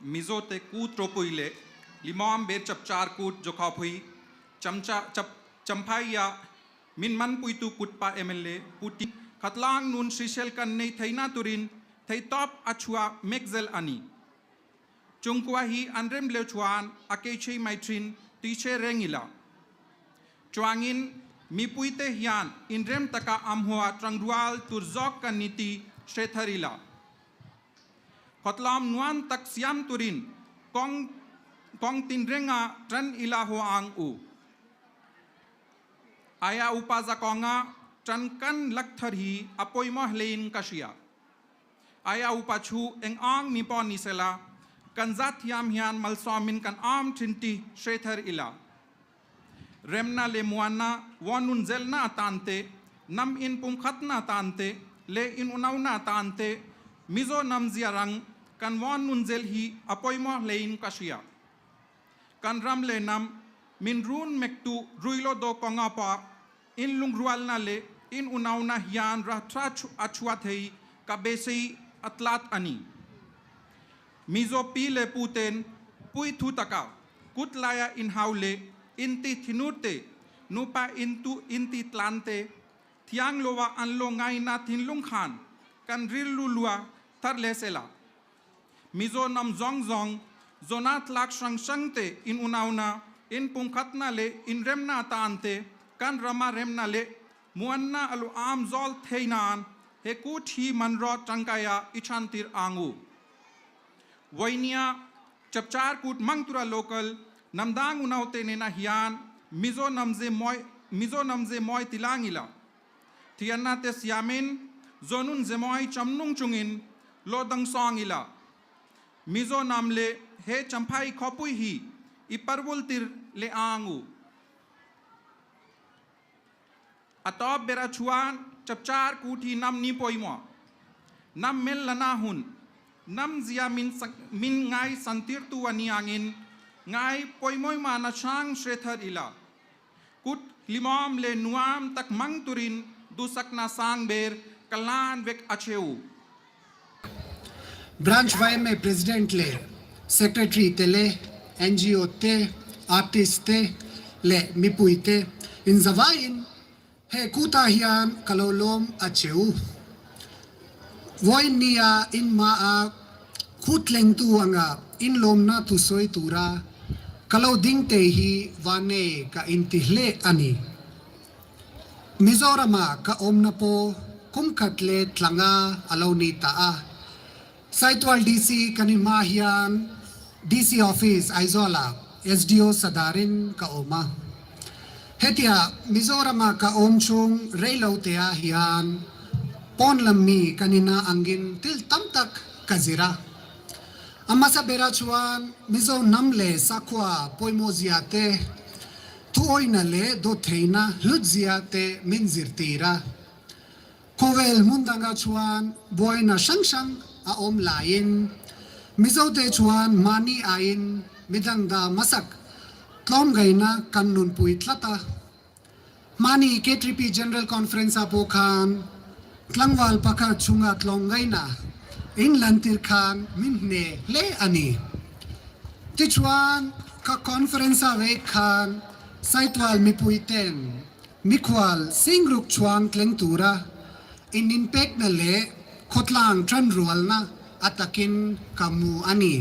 Mizote Kut ropui leh Limawm Ber Chapchar Kut Jokhawpui Chamcha Chap Champhaia min manpuitu Kutpa mla Pu T Khatlang nun hrisel kan nei theihna turin theihtawp a chhuah mek zel a ni. Chungkua hi an rem leu chuan a keichei mai thin tih hre reng ila. Chuangin mipuite hian inrem taka amhua tangrual tur zawk kan ni tih hre thar ila. Khawtlam nuam tak siam turin kawng kawng tinrenga tan ila haw ang u. Aia upa zakawnga tan kan lak thar hi a pawimawh hlein ka hria. Aia upa chu eng ang mi pawh ni sela, kan zat thiam hian malsawmin kan awm thin tih hre thar ila. Remna leh muanna, wanun zelna atan te, nam in pumkhatna atan te leh in unauna atan te Mizo nam ziarang kan wanun zel hi a pawimawh hlein ka hria. Kan ram leh nam min run mektu ruilo do kawnga pawh in lungrualna leh in unauna hian rah tha a chhuah thei ka beisei a tlat a ni. Mizo pi leh pu ten pui thu taka kut laia inhau leh inti thinur te, nupa intu inti tlan te, thiang loa an lo ngaina thinlung khan kan rilru lua thar leh sela. Mizo hnam zawng zawng zawna tlak hrang hrang te in unauna, in pumkhatna leh inremna atan te kan rama remna leh muanna a lu am zawl thei nan he kut hi manraw tangkaia i chhantir ang u. Vawihnia Chapchar Kut Mangtura Local Namdang unaute nena hian Mizo namze mawi Mizo namze mawi tilang ila. Thianna te siamin Zonun zemawi chamnung chungin lo dang sawng ila. Mizo nam leh he Champhai khawpui hi i parvul tir leh ang u. A tawp ber a chuan Chapchar Kut hi nam ni pawimawh, nam mel la na hun, nam zia min min ngai santirtu a ni angin ngai pawimawih mahna hrang hre thar ila. Kut hlimawm leh nuam tak hmang turin duhsakna sang ber ka hlan vek a che u. Branch YMA President leh Secretary te leh NGO te, Artist te leh mipui te inzavaiin he kutah hian ka lo lawm a che u. Vawiin nia in hmaah khutlengtu anga inlawmna thusawi tura ka lo ding te hi vanei ka inti hle a ni. Mizorama ka awmna pawh kum khat leh tlanga a lo ni ta a. Saitual DC kan i hma hian DC Office Aizawlah SDO Sadarin ka awm a. Hetia Mizorama ka awm chhung reiloteah hian pawn lam mi kan ina angin thil tam tak ka zir a. A hmasa berah chuan Mizo hnam leh sakhua pawimawhzia te, Thuawihna leh dawttheihna hlutzia te min zirtir a. Khawvel hmun dangah chuan buaina hrang hrang a awm laiin Mizote chuan mahni aiin midang da hmasak tlawmngaihna kan nunpui tlat a. Mahni KTP General Conference-ah pawh khan tlangval pakhat chunga tlawmngaihna inlantir khan min hne hle a ni. Tichuan, ka conference-a vek khan Saitual mipuiten mikhual singruk chhuang tleng tura in inpekna leh khawtlang tanrualna a takin ka hmu a ni.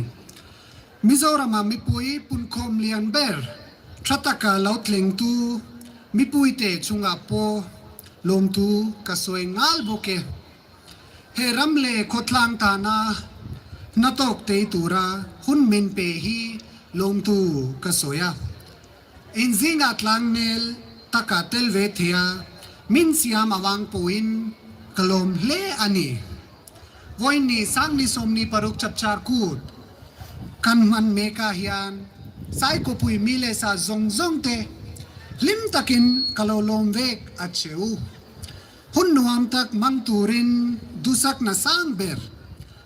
Mizorama mipui punkhawm lian ber tha taka lo tlengtu mipuite chungah pawh lawmthu ka sawi nghal bawk e. He ram leh khawtlang tana hnathawk tei tura hun min pe hi lawmtu ka sawi a. Inzingah tlangnel taka tel ve thei a, min siam avang pawhin ka lawm hle a ni. Vawiin Sangni 26 Chapchar Kut kan hman mekah hian Saikawpui mi leh sa zawng zawng te hlim takin ka lo lawm vek a che u. Hun nuam tak hmang turin duhsakna sang ber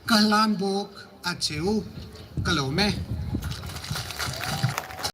ka hlan bawk a che u, ka lawm e.